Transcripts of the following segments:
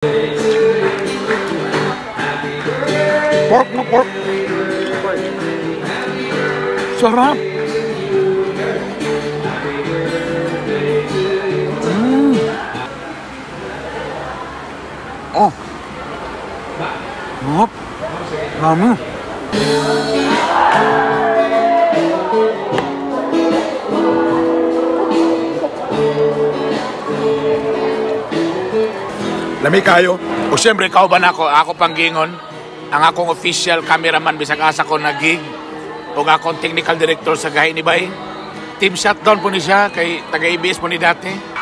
Pork na pork. Sarap. Oh. Sarap. Dami. Lami kayo. O siyempre, kauban ako, ako panggingon, ang akong official cameraman bisag asa ko na gig, o akong technical director sa Gahi ni Bay. Team shutdown po ni siya, kay taga-ABS po ni dati.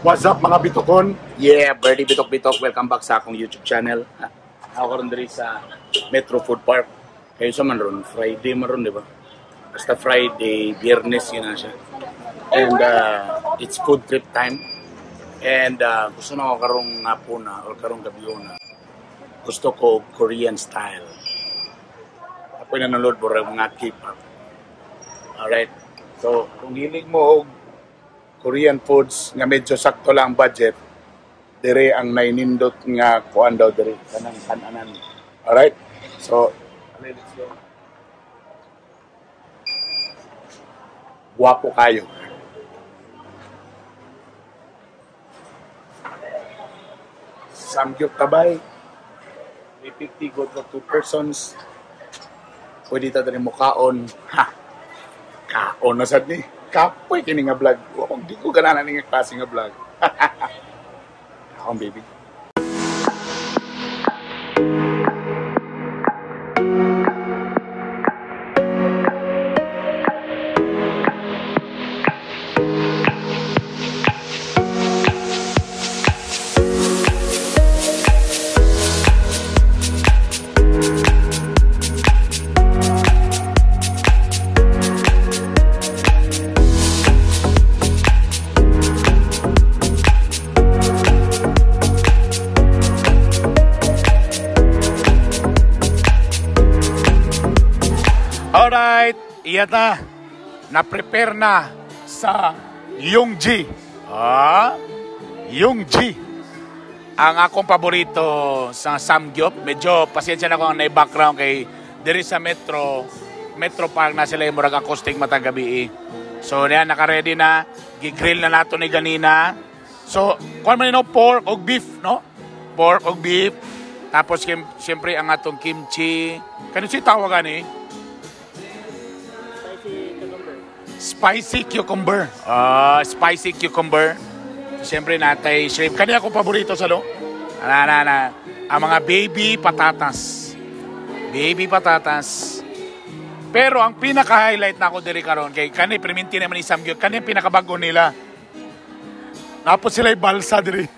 What's up, mga bitokon? Yeah, Birdie Bitok Bitok. Welcome back sa akong YouTube channel. Ako karon diri sa Metro Food Park. Kayo sa man ron, Friday man ron, di ba? Basta Friday, Biyernes yun na siya. And it's food trip time. And gusto na ako karong hapuna or karong gabiuna. Gusto ko Korean style. Ako yung nanonood po mga K-pop. Alright. So, kung hilig mo og Korean foods nga medyo sakto lang ang budget, dire ang nainindot nga kuan daw dire kanang kananan. Alright? So, let's go. Guwapo kayo. Samgyup tabay. 350 good for 2 persons. Pwede ta diri mo kaon. Ha. Kaon na sad ni. Kapoy kini nga vlog. Di ko ganahan ni nga klase nga vlog. Kaon, baby. Alright, iya ta. Na-prepare na sa Yongji. Ah, Yongji. Ang akong paborito sa samgyup. Medyo pasensya na ko ang na-background kay diri sa Metro Park na sila yung murag acoustic matag gabi. So, niya naka-ready na. Gi-grill na nato ni ganina. So, kuan man no, pork og beef, no? Pork og beef. Tapos siyempre ang atong kimchi. Kano si tawag ani? Spicy cucumber. Spicy cucumber. Siyempre natay shrimp. Kani akong paborito sa no? Na. Ang mga baby patatas. Baby patatas. Pero ang pinaka-highlight na ako diri karon kay kani priminti naman ni samgyup. Kani ang pinakabago nila. Napos sila balsa diri.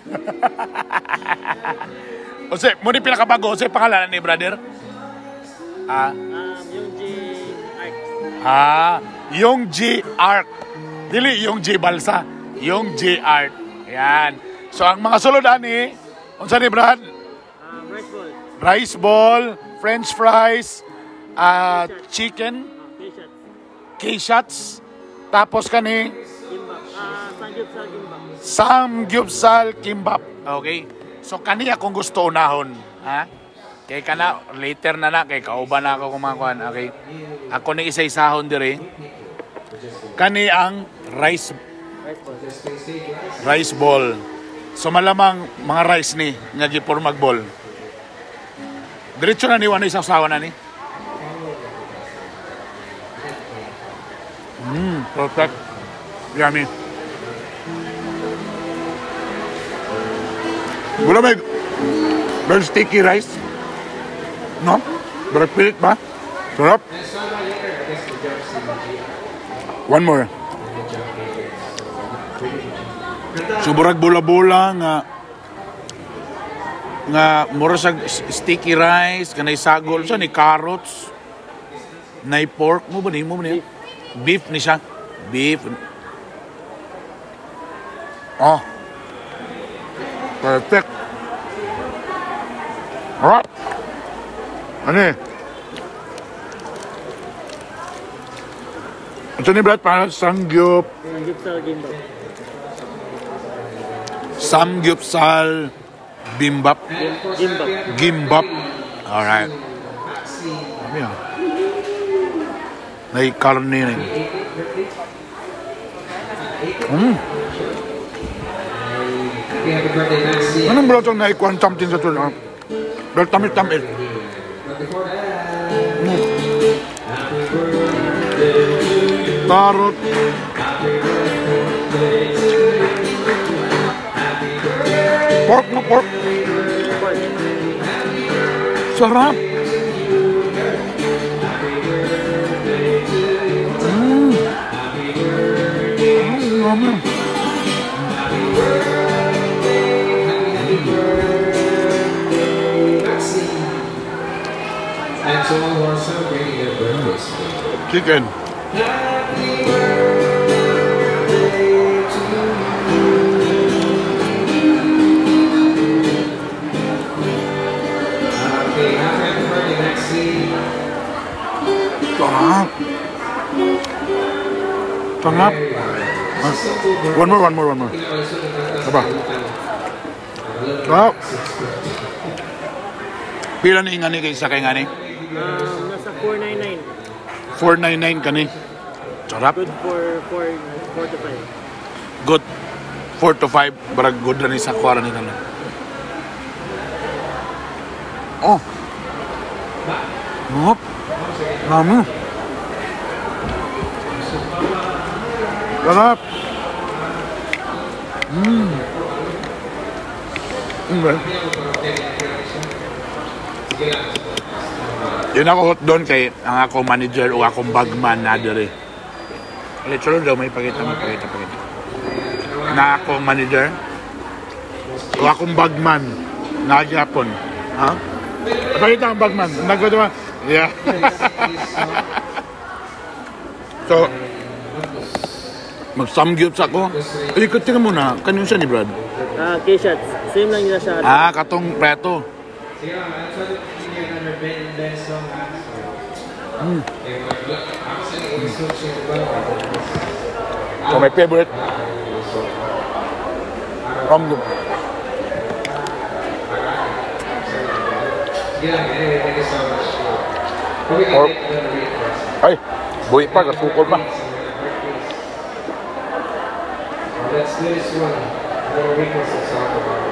Ose, mo ni pinakabago, ose pangalan ni brother? Yongji Ark. Yongji Ark. Dili Yongji Balsa, Yongji Ark. Ayan. So ang mga sulod ani, unsa ni Brad? Rice ball. Rice ball, french fries, chicken, K-shots. Tapos kani kimbap. Samgyupsal kimbap. Samgyupsal kimbap. Okay. So kani akong gusto unahon, ha? Kay kana later na na kay kauban na ako kumakuan. Okay. Ako ni isa-isahon diri. Kani ang rice ball. So malamang mga rice ni nga gipormag ball. Diretso na ni wala isawsawan na ni. Perfect. Yummy. Wala may very sticky rice. No? Pero pilit ba? Sarap. One more. So murag bola-bola nga mura sa sticky rice, kanay sagol sa ni carrots, nay pork mo ba ni mo ni? Beef ni siya. Beef. Oh. Perfect. Alright. Ano eh? Ito ni Brad, parang samgyup. Samgyupsal gimbap. Samgyupsal bimbap. Gimbap. Gimbap. Alright. Ano yan? May karne rin. Anong bro itong naikuan something sa tulong? Pero tamis-tamis. Tarot. Pork na pork. Sarap. Yummy. And to all who are celebrating their birthdays today. Chicken. Happy birthday to you. Okay, happy birthday, Maxine. Sarap. Sarap. One more, one more, one more. Aba. Sarap. Pila ni ingani kaysa kay ngani? Nasa 499. 499 kani. Sarap. Good for 4 to 5. Good 4 to 5. Barag good na ni sa kwara ni tanan. Oh. Ngop. Nami. Sarap. Yun ako hot doon kay ang akong manager o akong bagman na dere. Literal daw may pakita, may pakita, pakita. Na akong manager o akong bagman na Japon. Ha? Pakita ang bagman. Nagkatawa. Yeah. So, mag-samgyups ako. Ay, tingnan muna. Kanino siya ni Brad? K-shots. Same lang nila siya. Ah, katong preto. So, my favorite. Samgyup. Pork. Ay, buhi pa, kasukol pa. Let's do this one. Another request a song about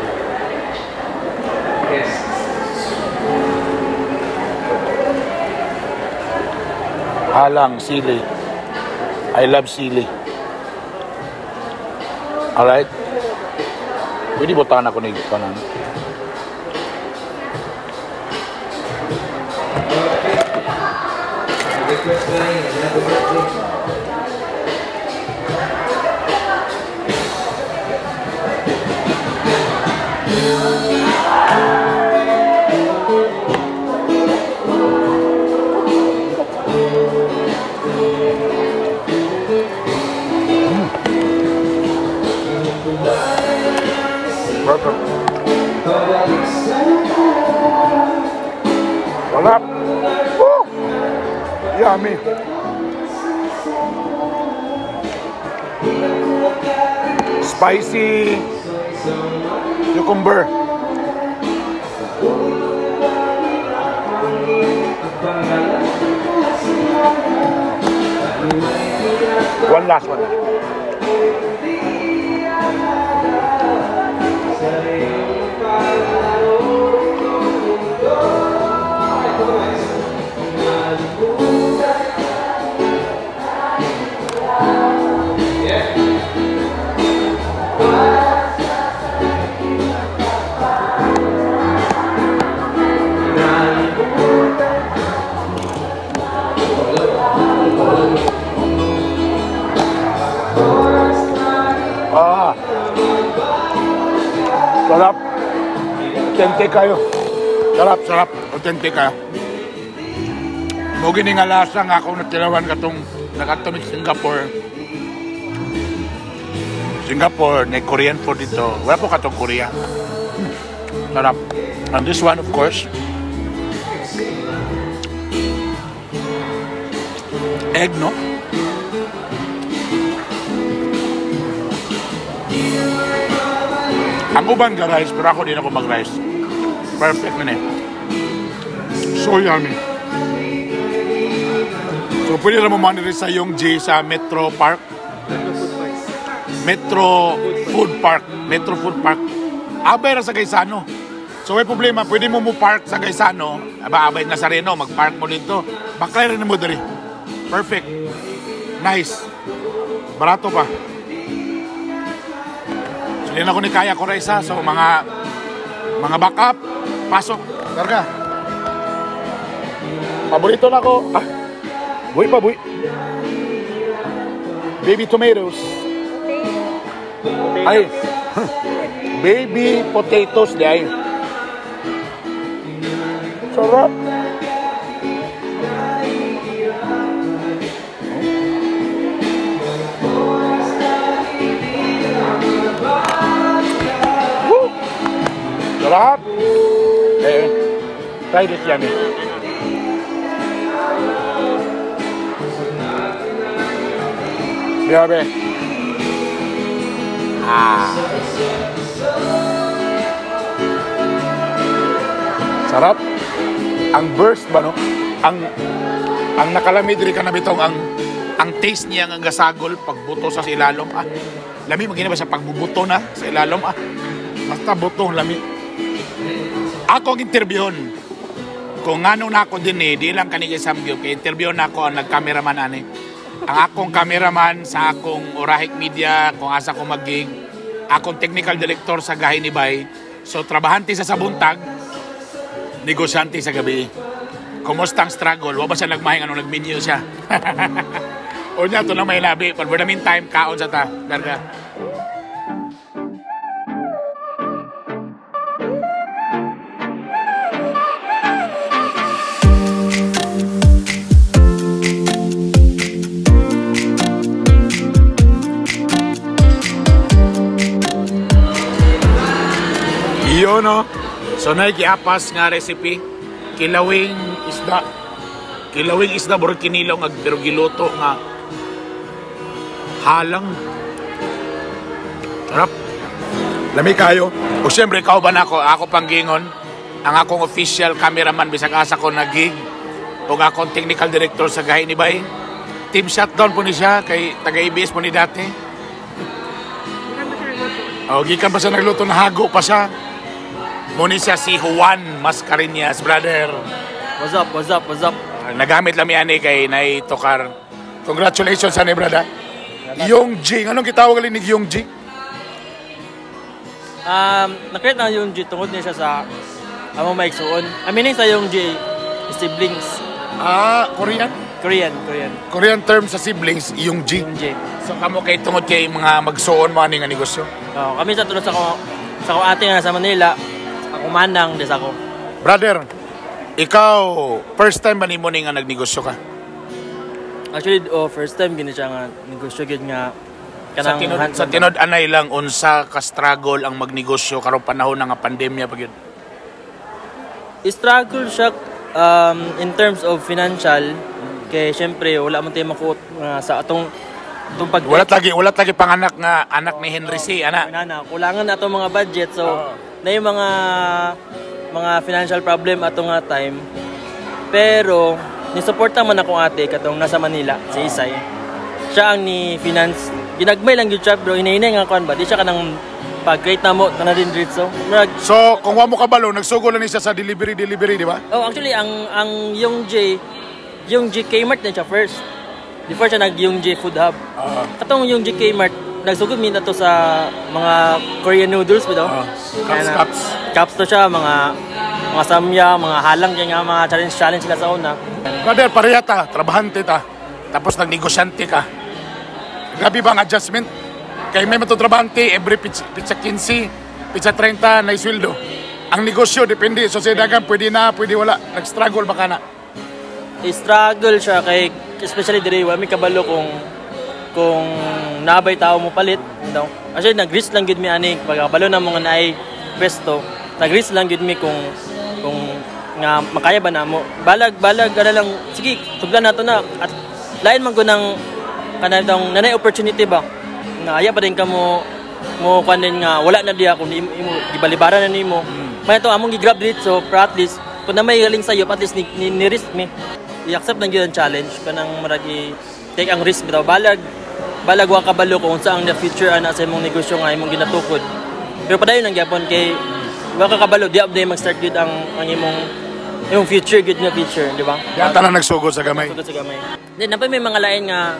guests. Halang, sili. I love sili. Alright. Pwede butan ako ni kanan. Request line, happy birthday. Perfect. Sarap. Woo! Yummy. Spicy cucumber. One last one. Ah. Sarap. Authentic kayo. Sarap, sarap. Authentic kayo. Mo gini nga lasa nga akong natilawan katong nakatumig Singapore. Singapore, may Korean food dito. Wala po katong Korea. Sarap. And this one, of course, egg, no? Ang uban ga rice, pero ako din ako mag-rice. Perfect na eh. So yummy. So pwede na mo man sa yung G sa Metro Park. Metro Food Park. Metro Food Park. Abay ra sa Gaisano. So may problema, pwede mo mo park sa Gaisano. Aba, abay Nazareno, mag-park mo dito. Baklay rin mo diri. Perfect. Nice. Barato pa. So yun ako ni Kaya Koresa. So mga backup, pasok. Karga. Paborito na ako. Ah, buhi pa, buhi. Baby tomatoes. Ay, baby potatoes di ay. Sarap. Woo! Sarap. Eh, try this, yummy. Grabe. Ah. Sarap. Ang burst ba, no? Ang nakalami diri ka na bitong ang taste niya nga gasagol pagbuto sa ilalom, ah. Lami magina ba sa pagbubuto na sa ilalom, ah. Basta buto lami. Ako ang interviewon. Kung ngano na ako din eh, di lang kani kay Samgyup kay interview na ako ang nagkameraman ani. Ang akong cameraman sa akong Orahik Media, kung asa ko mag-gig, akong technical director sa Gahi ni Bay. So trabahante sa buntag, negosyante sa gabi. Kumusta ang struggle? Wa ba siya nagmahing anong nagmenu siya? O niya, ito na may labi. But for the meantime, kaon sa ta. Darga. Iyo, no? So, nagiapas nga recipe. Kilawing isda. Kilawing isda, burog kinilaw nga, pero giluto nga halang. Sarap. Lami kayo. O siyempre, ikaw ba na ako? Ako panggingon. Ang akong official cameraman, bisag asa ko nag-gig. O akong technical director sa Gahi ni Bay. Team shutdown po ni siya, kay taga-ABS po ni dati. O, gikan pa siya nagluto, nahago pa siya. Muni siya si Juan Mascareñas, brother. What's up, what's up, what's up? Nagamit lang yan kay Nay Tokar. Congratulations sa ni brother. Yung G, anong gitawag ni Yung G? Nakreate na yung G tungod niya siya sa among maigsuon. Aminin sa yung G, siblings. Ah, Korean? Korean, Korean. Korean term sa siblings, yung G. Yung G. So kamo kay tungod kay mga magsuon mo ani nga negosyo? Oh, kami sa tulad sa ko ate nga sa Manila. Ako manang des ako. Brother, ikaw first time ba nimo ni nga nagnegosyo ka? Actually, oh, first time gini siya nga negosyo gyud nga kanang sa tinod anay lang unsa ka struggle ang magnegosyo karong panahon na nga pandemya pa gyud. Struggle siya in terms of financial kay syempre wala man tayo makuot sa atong pag wala tagi panganak nga anak ni Henry C. Ana. Ana, kulangan na atong mga budget, so na yung mga financial problem ato nga time. Pero ni-support naman akong ate katong nasa Manila, si Isay. Siya ang ni finance. Ginagmay lang gyud siya bro, hinahinay nga kuan ba. Di siya kanang pag-create na mo tanan din dito. So kung wa mo kabalo, nagsugo lang ni siya sa delivery, di ba? Oh, actually ang yung J Kmart na siya first. Before siya nag yung J Food Hub. Katong yung J Kmart nagsugod mi na to sa mga Korean noodles ba daw? Cups. Cups to siya, mga samya, mga halang kaya nga mga challenge sila sa una. Brother, pareha ta, trabahante ta. Tapos nagnegosyante ka. Grabe ba ang adjustment? Kay may matutrabahante, every pizza 15, pizza 30 na isweldo. Ang negosyo, depende. So sa dagan, pwede na, pwede wala. Nag-struggle ba ka na? I-struggle siya kay, especially dire, wala may kabalo kung nabay tao mo palit. No? Actually, nag-risk lang gyud mi ani pagkabalo na mga naay pwesto. Nag-risk lang gyud mi kung nga makaya ba namo. Balag balag ana lang, sige, tuglan nato na at lain man ko ng kanang nanay opportunity ba nga aya pa din kamo mo kuan din nga wala na diya kung imo gibalibaran na nimo. May to among gi-grab dito, pero at least kung na may galing sa iyo, at least ni risk mi. I-accept lang gyud ang challenge kanang murag i-take ang risk bitaw, balag balag wa kabalo kung unsa ang the future ana sa imong negosyo nga imong ginatukod. Pero padayon lang gyapon kay wa ka kabalo di abday mag-start gyud ang imong future gyud nga future, di ba? Yata na nagsugod sa gamay. Sugod sa gamay. Then napay may mga lain nga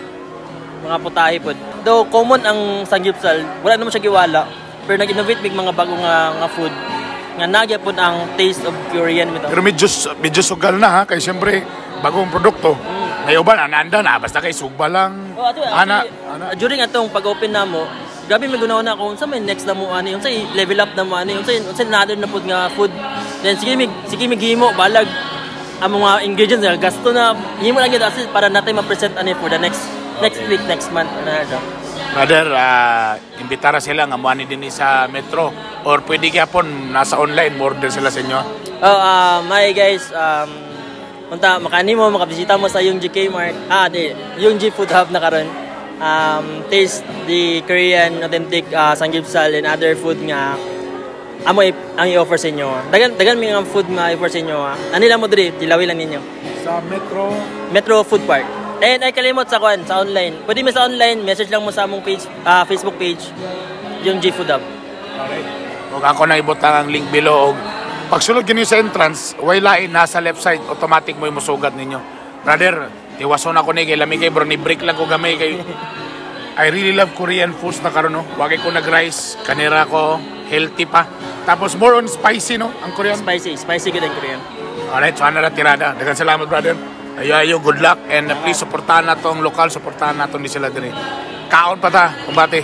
mga putahe pod. Though common ang samgyupsal, wala naman siya giwala, pero nag-innovate mig mga bago nga food nga nagya pod ang taste of Korean bitaw. Pero medyo medyo sugal na ha, kay siyempre bagong produkto. Ngayon ba ananda na basta kay sugba lang. Oh, ato, ana, actually, ana. During atong pag-open namo, grabe may gunaw na kung unsa may next na mo ani, unsa level up na mo ani, unsa another na pud nga food. Then sige mi gihimo balag ang mga ingredients nga gasto na himo lang gyud as para natay ma-present ani for the next next week, next month na siya. Brother, imbitara sila nga moani din sa Metro or pwede gyapon nasa online mo order sila sa inyo. Oh, hi guys. Unta makani mo makabisita mo sa yung GK Mart. Ah, di, yung G Food Hub na karon. Taste the Korean authentic samgyupsal and other food nga amo ang i-offer sa inyo. Dagan dagan may nga food nga i-offer sa inyo. Ah. Ani lang mo diri, tilawi lang ninyo. Sa Metro Metro Food Park. And ay kalimot sa kuan, sa online. Pwede mo sa online, message lang mo sa among page, Facebook page, yung G Food Hub. Alright. Ug ako na ibutang ang link below og pagsulod gini sa entrance, way lain nasa left side, automatic mo musugat ninyo. Brother, tiwason ako ni kay lami kay bro, ni break lang ko gamay kay I really love Korean foods na karon, no. Wagay ko nag-rice, kanira ko, healthy pa. Tapos more on spicy, no, ang Korean. Spicy, spicy gud ang Korean. Alright, so ana ra tirada. Daghang salamat, brother. Ayo ayo, good luck and please suportahan nato ang lokal, suportahan nato ni sila dinhi. Kaon pa ta, kumbate.